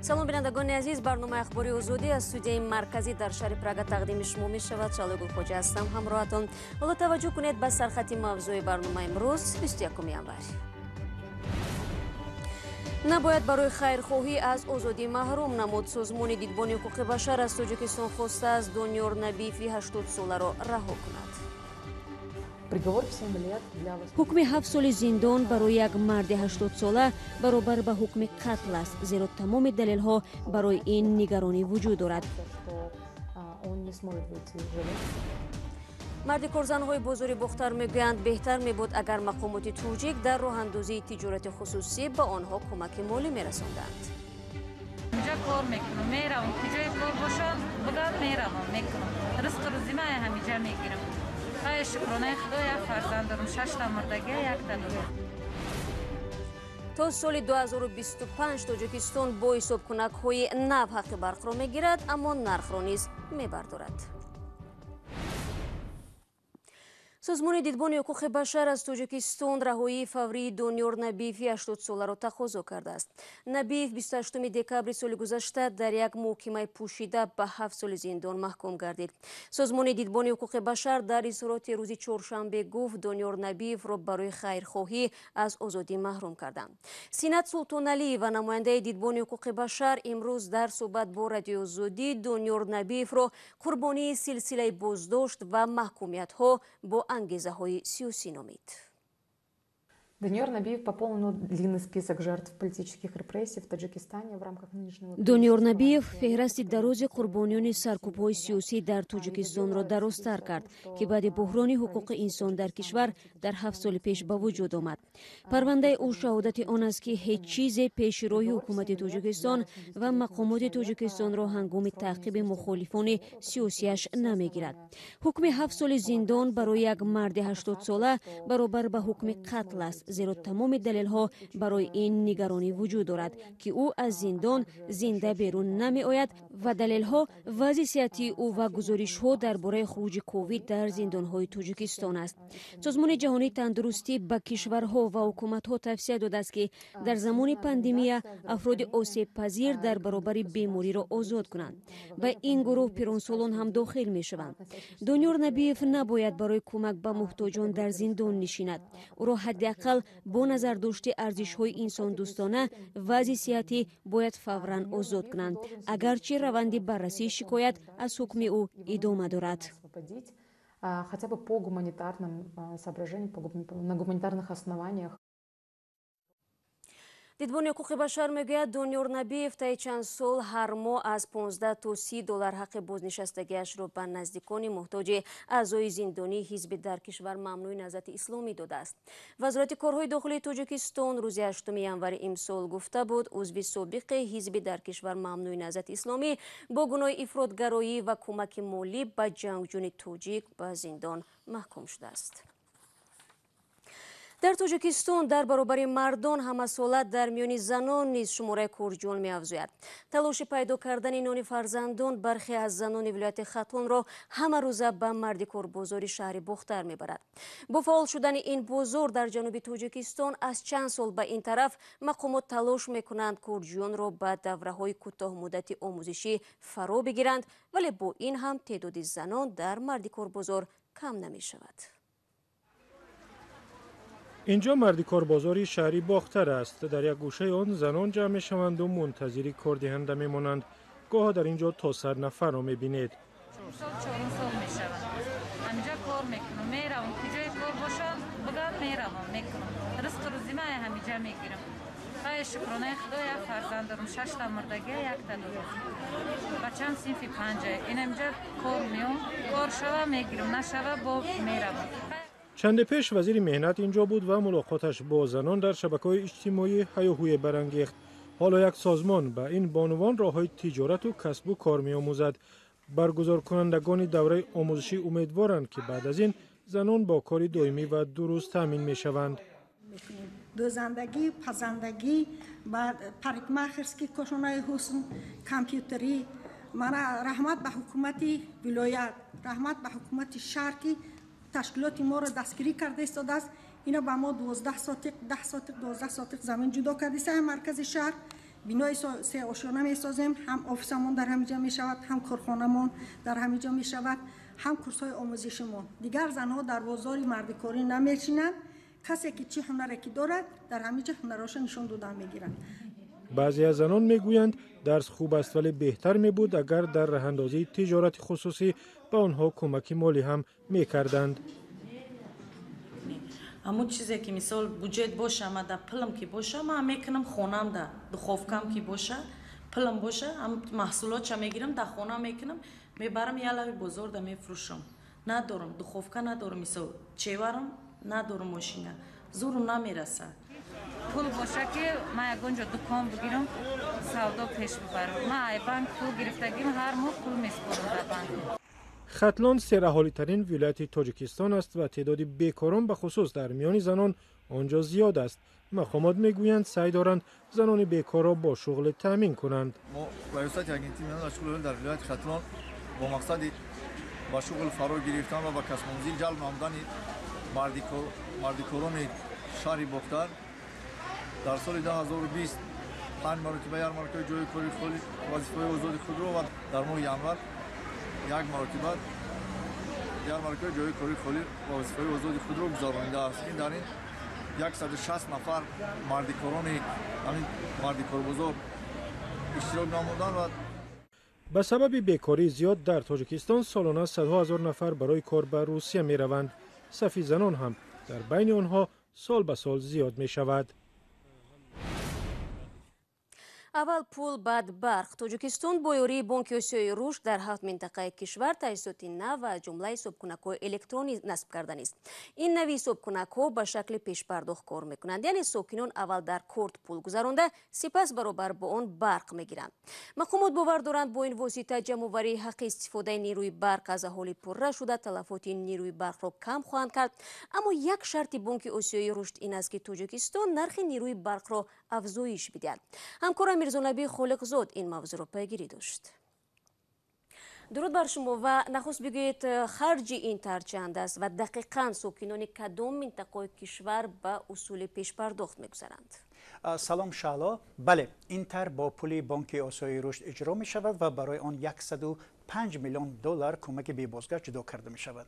Салом, бинандагони азиз. Барномаи Ахбори Озодӣ аз студияи марказӣ дар шаҳри Прага тақдими шумо мешавад. Шалои Гулхоҷа ҳастам ҳамроҳатон. Ҳоло таваҷҷӯҳ кунед ба сархати мавзӯи барномаи имрӯз, 21 январ. Набояд барои хайрхоҳӣ аз озодӣ маҳрум намуд. Созмони Дидбони ҳуқуқи башар аз Тоҷикистон хостааст Дониёр Набиеви 80-соларо раҳо кунад. Ҳукми 7 соли зиндон барои як марди 80-сола баробар ба ҳукми қатл аст, зеро тамоми далелҳо барои ин нигаронӣ вуҷуд дорад. Марди корзанҳои бозори Бохтар мегӯянд, беҳтар мебуд, агар мақомоти тоҷик дар роҳандозии тиҷорати хусусӣ ба онҳо кӯмаки молӣ мерасонданд. Инҷа кор мекунам, меравам, куҷое кор бошад, будам, меравам, мекунам. Ризқу рӯзима ҳамиҷа мегирам. Хай, шукронаи Худо, як фарзанд дорам, шашта мурдагия, якта дорам. То соли 2025 Тоҷикистон бо ҳисобкунакҳои нав ҳаққи барқро мегирад, аммо нархро низ мебардорад. Созмони Дидбони ҳуқуқи башар аз Тоҷикистон раҳоии фаврии Дониёр Набиеви 80-соларо тақозо кардааст. Набиев 28 декабри соли гузашта дар як муҳокимаи пӯшида ба 7 соли зиндон маҳкум гардид. Созмони Дидбони ҳуқуқи башар дар изҳороти рӯзи чоршанбе гуфт, Дониёр Набиевро барои хайрхоҳӣ аз озодӣ маҳрум карданд. Синат Султоналиева, намояндаи Дидбони ҳуқуқи башар, имрӯз дар суҳбат бо Радиои Озодӣ Дониёр Набиевро қурбонии силсилаи боздошт ва маҳкумиятҳо бо ангезаҳои сиёсӣ номид. Даниёр Набиев пополнил длинный список жертв политических репрессий в Таджикистане в рамках нынешнего. Дониёр Набиев феҳрасти дарози қурбониёни саркӯбҳои сиёсӣ дар Тоҷикистонро дарозтар кард, ки баъди буҳрони ҳуқуқи инсон дар кишвар дар 7 соли пеш ба вуҷуд омад. Парвандаи ӯ шаҳодати он аст, ки ҳеҷ чизе пеши роҳи ҳукумати Тоҷикистон ва мақомоти Тоҷикистонро ҳангоми таъқиби мухолифони сиёсиаш намегирад. Ҳукми 7 соли зиндон барои як марди 80-сола баробар ба ҳукми қатл аст, зеро тамоми далелҳо барои ин нигаронӣ вуҷуд дорад, ки ӯ аз зиндон зинда берун намеояд, ва далелҳо вазъи сиҳатии ӯ ва гузоришҳо дар бораи хуруҷи ковид дар зиндонҳои Тоҷикистон аст. Созмони Ҷаҳонии Тандурустӣ ба кишварҳо ва ҳукуматҳо тавсия додааст, ки дар замони пандемия афроди осебпазир дар баробари бемориро озод кунанд. Ба ин гурӯҳ пиронсолон ҳам дохил мешаванд. Дониёр Набиев набояд барои кӯмак ба муҳтоҷон дар зиндон нишинад. Ӯро ҳадди ақал бо назардошти арзишҳои инсондӯстона, вазъи сиҳатӣ бояд фавран озод кунанд, агарчи раванди баррасии шикоят аз ҳукми ӯ идома дорад. Хотя бы по гуманитарным соображениям, на гуманитарных основаниях. Дидбони ҳуқуқи башар мегӯяд, Дониёр Набиев таи чанд сол ҳар моҳ аз 15 то 30 доллар ҳаққи бознишастагиашро ба наздикони муҳтоҷи аъзои зиндонии ҳизби дар кишвар мамнӯи Наҳзати Исломӣ додааст. Вазорати корҳои дохилии Тоҷикистон рӯзи 8 январи имсол гуфта буд, узви собиқи ҳизби дар кишвар мамнӯи Наҳзати Исломӣ бо гуноҳи ифротгароӣ ва кӯмаки молӣ ба ҷангҷӯни тоҷик ба зиндон маҳкум шудааст. Дар Тоҷикистон дар баробари мардон ҳамасола дар миёни занон низ шумораи корҷӯён меафзояд. Талоши пайдо кардани нони фарзандон бархе аз занони вилояти Хатлонро ҳамарӯза ба мардикорбозори шаҳри Бохтар мебарад. Бо фаъол шудани ин бозор дар ҷануби Тоҷикистон аз чанд сол ба ин тараф мақомот талош мекунанд, корҷӯёнро ба давраҳои кӯтоҳмуддати омӯзишӣ фаро бигиранд, вале бо ин ҳам теъдоди занон дар мардикорбозор кам намешавад. Инҷо мардикорбозори шаҳри Бохтар аст. Дар як гӯшаи он занон ҷамъ мешаванду мунтазири кордиҳанда мемонанд. Гоҳо дар ин ҷо то 100 нафарро мебинед. Сол чорум сол мешавад, ҳамиҷа кор мекунам, меравам, куҷое кор бошад, будам, меравам, мекунам. Ризқу рӯзима ҳамиҷа мегирам. Хай, шукронаи Худо, як фарзанд дорам, шашта мурдагия, якта дорам. Бачам синфи панҷа. Инамиҷа кор меом, кор шава, мегирам, нашава, бо меравам. Чанде пеш вазири меҳнат инҷо буд ва мулоқоташ бо занон дар шабакаҳои иҷтимоӣ ҳаёҳӯе барангехт. Ҳоло як созмон ба ин бонувон роҳҳои тиҷорату касбу кор меомӯзад. Баргузоркунандагони давраи омӯзишӣ умедворанд, ки баъд аз ин занон бо кори доимӣ ва дуруст таъмин мешаванд. Дӯзандагӣ, пазандагӣ, баъд парикмахерский, кошонаи ҳусн, компютерӣ. Мана, раҳмат ба ҳукумати вилоят, раҳмат ба ҳукумати шаҳр, ки ташкилоти моро дастгирӣ карда истодааст. Ина ба мо 12 сотиқ, 10 сотиқ, 12 сотиқ замин ҷудо кардиста, маркази шаҳр. Бинои сеошёна месозем, ҳам офисамон дар ҳамин ҷо мешавад, ҳам корхонамон дар ҳамин ҷо мешавад, ҳам курсҳои омӯзишимон. Дигар занҳо дар бозори мардикорӣ намешинанд. Касе ки чӣ ҳунаре ки дорад, дар ҳамин ҷо ҳунарҳоша нишон дода мегиранд. Баъзе аз занон мегӯянд, дарс хуб аст, вале беҳтар мебуд, агар дар раҳандозии тиҷорати хусусӣ ба онҳо кӯмаки молӣ ҳам мекарданд. Ҳамун чизе ки мисол буҷет боша, ма да пулм ки боша, ма мекунам хонам, да духовкам ки боша, пулм боша, ҳам маҳсулотша мегирам, да хона мекунам, мебарам ялави бозор да мефурӯшам. Надорам духовка, надорам мисол чеварам, надорам мошина, зурум намераса. Пул боша ки ман ягон ҷо дукон бигирам, савдо пеш бибарам. Ман ай банк пул гирифтагим, ҳар моҳ пул меспорам дар банк. Хатлон сераҳолитарин вилояти Тоҷикистон аст ва теъдоди бекорон ба хусус дар миёни занон он ҷо зиёд аст. Мақомот мегӯянд, саъй доранд занони бекорро бо шуғле таъмин кунанд. Мо раёсати агентии меҳнат ва шуғли дар вилояти Хатлон бо мақсади ба шуғл фаро гирифтан ва ба касбомӯзӣ ҷалб намудани мардикорони шаҳри Бохтар дар соли 2020 5 маротиба ярмаркаи ҷойи кори холи вазифаҳои озоди худро ва дар моҳи январ 1 маротиба ярмаркаи ҷойи кори холи вазифаҳои озоди худро гузаронидааст, ки дар ин 160 нафар мардикорони ҳамин мардикорбозор иштирок намуданд. Ва ба сабаби бекории зиёд дар Тоҷикистон солона садҳо ҳазор нафар барои кор ба Русия мераванд. Сафи занон ҳам дар байни онҳо сол ба сол зиёд мешавад. Аввал пул, баъд барқ. Тоҷикистон бо ёрии Бонки Осиёи Рушд дар 7 минтақаи кишвар таҷҳизоти нав ва аз ҷумла ҳисобкунакҳои электронӣ насб карданист. Ин нави ҳисобкунакҳо ба шакли пешпардохт кор мекунанд, яъне сокинон аввал дар корт пул гузаронда, сипас баробар бо он барқ мегиранд. Мақомот бовар доранд, бо ин восита ҷамъоварии ҳаққи истифодаи нерӯи барқ аз аҳолӣ пурра шуда, талафоти нерӯи барқро кам хоҳанд кард. Аммо як шарти Бонки Осиёи Рушд ин аст, ки Тоҷикистон нархи нерӯи барқро афзоиш бидиҳад. Ҳамкора Мирзонаби Холиқзод ин мавзӯъро пайгирӣ дошт. Дуруд бар шумо ва нахуст бигӯед, харҷи ин тарҳ чанд аст ва дақиқан сокинони кадом минтақаи кишвар ба усули пешпардохт мегузаранд? Салом Шаҳло. Бале, ин тарҳ бо пули Бонки Осиёи Рушд иҷро мешавад ва барои он 105 миллион доллар кӯмаки бебозгашт ҷудо карда мешавад.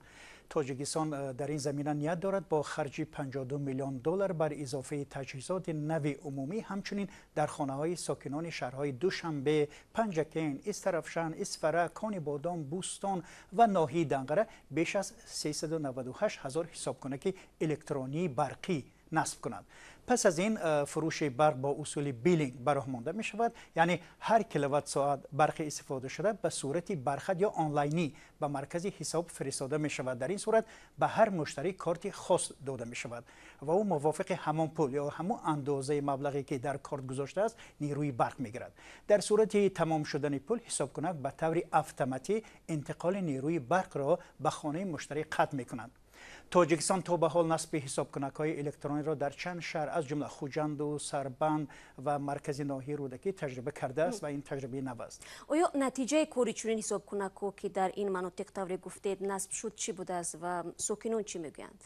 Тоҷикистон дар ин замина ният дорад бо харҷи 52 миллион доллар бар изофаи таҷҳизоти нави умумӣ ҳамчунин дар хонаҳои сокинони шаҳрҳои Душанбе, Панҷакент, Истарафшан, Исфара, Конибодом, Бӯстон ва ноҳияи Данғара беш аз 398 ҳазор ҳисобкунаки электронии барқӣ насб кунад. Пас аз ин фурӯши барқ бо усули биллинг ба роҳ монда мешавад, яъне ҳар киловатт соат барқи истифодашуда ба сурати бархат ё онлайнӣ ба маркази ҳисоб фиристода мешавад. Дар ин сурат ба ҳар муштарӣ корти хос дода мешавад ва ӯ мувофиқи ҳамон пул ё ҳамон андозаи маблағе ки дар корт гузоштааст нерӯи барқ мегирад. Дар сурати тамом шудани пул ҳисобкунак ба таври автоматӣ интиқоли нерӯи барқро ба хонаи муштарӣ қатъ мекунад. Тоҷикистон то ба ҳол насби ҳисобкунакҳои электрониро дар чанд шаҳр аз ҷумла Хуҷанду, Сарбанд ва маркази ноҳияи Рӯдакӣ таҷриба кардааст ва ин таҷрибаи нав аст. Оё натиҷаи кори чунин ҳисобкунакҳо, ки дар ин манотиқ тавре гуфтед насб шуд, чӣ будааст ва сокинон чӣ мегӯянд?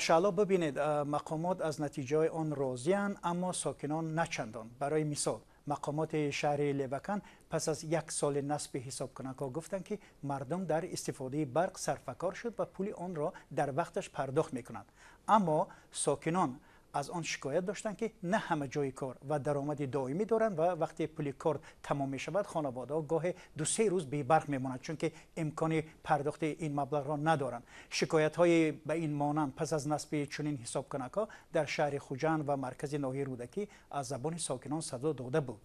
Шаҳло, бибинед, мақомот аз натиҷаҳои он розианд, аммо сокинон начандон. Барои мисол, мақомоти шаҳри Левакан пас аз як соли насби ҳисобкунакҳо гуфтанд, ки мардум дар истифодаи барқ сарфакор шуд ва пули онро дар вақташ пардохт мекунанд. Аммо сокинон аз он шикоят доштанд, ки на ҳама ҷои кор ва даромади доимӣ доранд ва вақте пули кор тамом мешавад, хонаводаҳо гоҳе 2-3 рӯз бебарқ мемонанд, чунки имкони пардохти ин маблағро надоранд. Шикоятҳои ба ин монанд пас аз насби чунин ҳисобкунакҳо дар шаҳри Хуҷанд ва маркази ноҳияи Рӯдакӣ аз забони сокинон садо дода буд.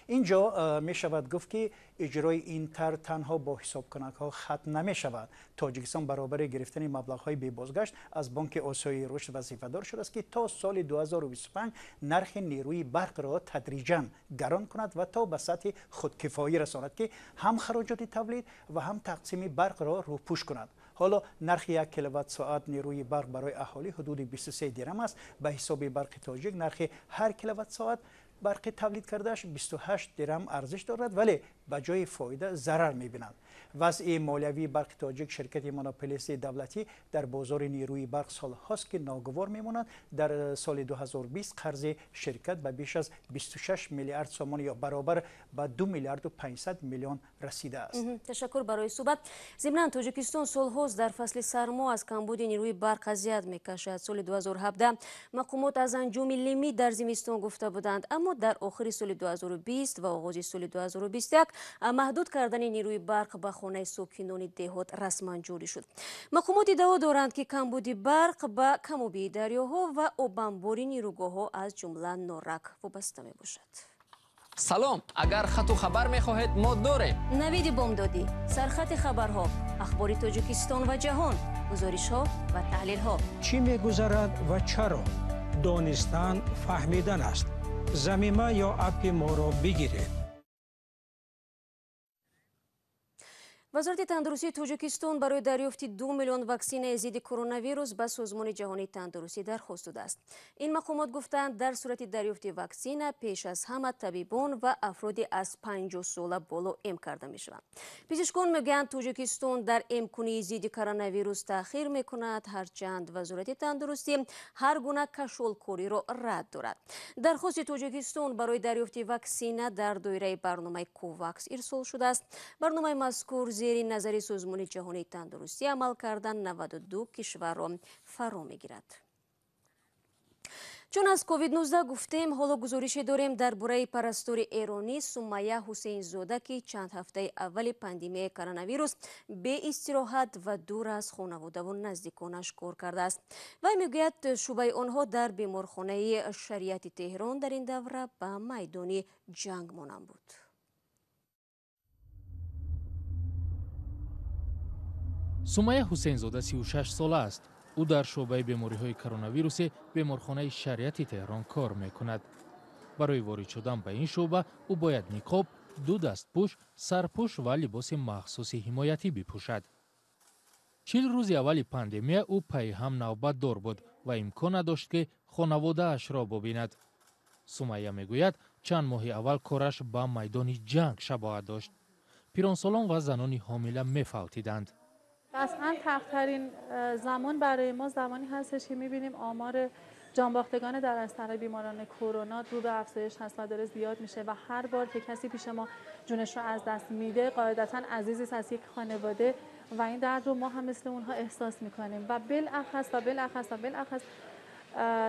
Инҷо мешавад гуфт, ки иҷрои ин тарҳ танҳо бо ҳисобкунакҳо хатм намешавад. Тоҷикистон баробари гирифтани маблағҳои бебозгашт аз Бонки Осиёи Рушд вазифадор шудааст, ки то соли 2025 нархи нерӯи барқро тадриҷан гарон кунад ва то ба сатҳи худкифоӣ расонад, ки ҳам хароҷоти тавлид ва ҳам тақсими барқро рӯпӯш кунад. Ҳоло нархи 1 киловатт соат нерӯи барқ барои аҳолӣ ҳудуди 23 дирам аст. Ба ҳисоби барқи тоҷик нархи ҳар киловатт соат Барқи тавлид кардааш 28 дирам арзиш дорад, вале ба ҷои фоида зарар мебинад. Вазъи молиявии Барқи Тоҷик, ширкати монополисти давлатӣ дар бозори нерӯи барқ, солҳост ки ногувор мемонад. Дар соли 2020 қарзи ширкат ба беш аз 26 миллиард сомон ё баробар ба 2 миллиарду 500 миллион расидааст. Ташаккур барои суҳбат. Зимнан, Тоҷикистон солҳост дар фасли сармо аз камбуди нерӯи барқ азият мекашад. Соли 2017 мақомот аз анҷоми лимит дар зимистон гуфта буданд, аммо дар охири соли 2020 ва оғози соли 2021 маҳдуд кардани нерӯи барқ ба хонаи сокинони деҳот расман ҷорӣ шуд. Мақомот иддао доранд, ки камбуди барқ ба камобии дарёҳо ва обанбори нерӯгоҳҳо, аз ҷумла Норак, вобаста мебошад. Салом, агар хату хабар мехоҳед, мо дорем. Навиди бомдодӣ, сархати хабарҳо, ахбори Тоҷикистон ва ҷаҳон, гузоришҳо ва таҳлилҳо. Чӣ мегузарад ва чаро? Донистан фаҳмидан аст. Замима ё аппи моро бигиред. Вазорати тандурустии Тоҷикистон барои дарёфти 2 миллион ваксинаи зидди коронавирус ба Созмони ҷаҳонии тандурустӣ дархост додааст. Ин мақомот гуфтанд, дар сурати дарёфти ваксина пеш аз ҳама табибон ва афроди аз 50 сола боло эм карда мешаванд. Пизишкон мегӯянд, Тоҷикистон дар эмкунии зидди коронавирус таъхир мекунад, ҳарчанд Вазорати тандурустӣ ҳар гуна кашолкориро рад дорад. Дархости Тоҷикистон барои дарёфти ваксина дар доираи барномаи Ковакс ирсол шудааст. Барномаи мазкур зери назари Созмони ҷаҳонии тандурустӣ амал кардан 92 кишварро фаро мегирад. Чун аз COVID-19 гуфтем, ҳоло гузорише дорем дар бораи парастори эронӣ Сумайя Ҳусейнзода, ки чанд ҳафтаи аввали пандемияи коронавирус беистироҳат ва дур аз хонаводаву наздиконаш кор кардааст. Вай мегӯяд, шӯъбаи онҳо дар беморхонаи Шариати Теҳрон дар ин давра ба майдони ҷанг монанд буд. Сумайя Ҳусейнзода 36 сола аст. Ӯ дар шӯъбаи бемориҳои коронавируси беморхонаи Шариати Теҳрон кор мекунад. Барои ворид шудан ба ин шӯъба ӯ бояд ниқоб, ду дастпӯш, сарпӯш ва либоси махсуси ҳимоятӣ бипӯшад. 40 рӯзи аввали пандемия ӯ пайҳам навбатдор буд ва имкон надошт, ки хонаводаашро бубинад. Сумайя мегӯяд, чанд моҳи аввал кораш ба майдони ҷанг шабоҳат дошт. Пиронсолон ва занони ҳомила мефавтиданд. قطعا تلخترین زمان برای ما زمانی هستش که میبینیم آمار جانباختگان در اثر بیماران کرونا رو به افزایش هست و داره زیاد میشه و هر بار که کسی پیش ما جونش رو از دست میده، قاعدتا عزیزی از یک خانواده و این درد رو ما هم مثل اونها احساس میکنیم و بالاخص و بالاخص و بالاخص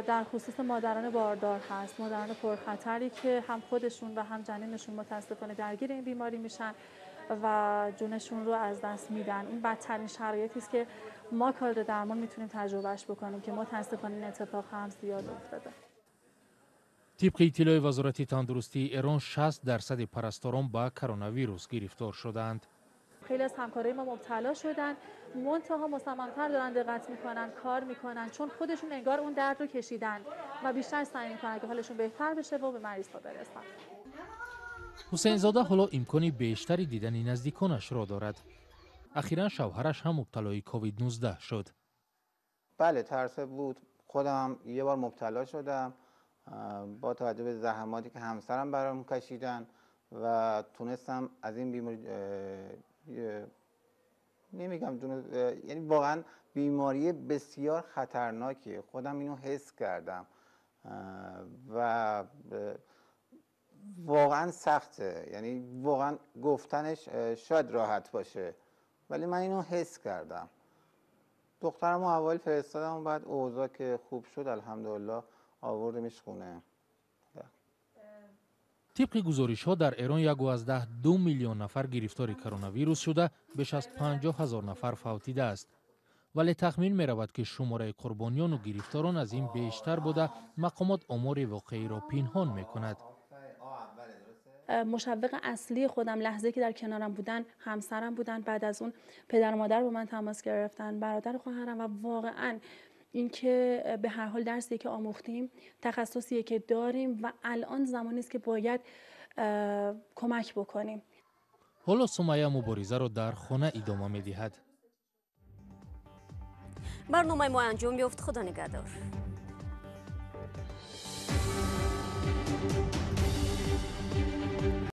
در خصوص مادران باردار هست، مادران پرخطری که هم خودشون و هم جنینشون متاسفانه درگیر این بیماری میشن و جونشون رو از دست میدن. این بدترین شرایطی است که ما کادر درمان میتونیم تجربهش بکنیم که متاسفانه این اتفاق هم زیاد افتاده. Тибқи иттилои Вазорати тандурустии Эрон, 60% парасторон ба коронавирус гирифтор шудаанд. خیلی از همکارای ما مبتلا شدن، منتها مصممتر دارن دقت میکنن، کار میکنن، چون خودشون انگار اون درد رو کشیدن و بیشتر سعی میکنن که حالشون بهتر بشه و به مریض ها برسن. Ҳусейнзода ҳоло имкони бештари дидани наздиконашро дорад. Ахиран шавҳараш ҳам мубталои COVID-19 шуд. بله، ترس بود. خودم یه بار مبتلا شدم، با توجه به زحماتی که همسرم برام کشیدن و تونستم از این بیماری، نمیگم یعنی واقعا بیماری بسیار خطرناکیه، خودم اینو حس کردم و واقعا سخته، یعنی واقعا گفتنش شاید راحت باشه ولی من اینو حس کردم. دخترمو اول فرستادم و بعد اوضاع که خوب شد الحمدلله آوردمش خونه. Тибқи гузоришҳо, дар Эрон 1,2 миллион нафар гирифтори коронавирус шуда, беш аз 50 ҳазор нафар фавтидааст. Вале тахмин меравад, ки шумораи қурбониёну гирифторон аз ин бештар буда, мақомот омори воқеиро пинҳон мекунад. مشوق اصلی خودم لحظه که در کنارم بودن همسرم بودن، بعد از اون پدر و مادر با من تماس گرفتن، برادر و خواهرم و واقعا اینکه به هر حال درسی که آموختیم، تخصصی که داریم و الان زمانی است که باید کمک بکنیم. ҳоло Сумайя муборизаро дар хона идома медиҳад. Барномаи мо анҷом ёфт. Худо нигаҳдор.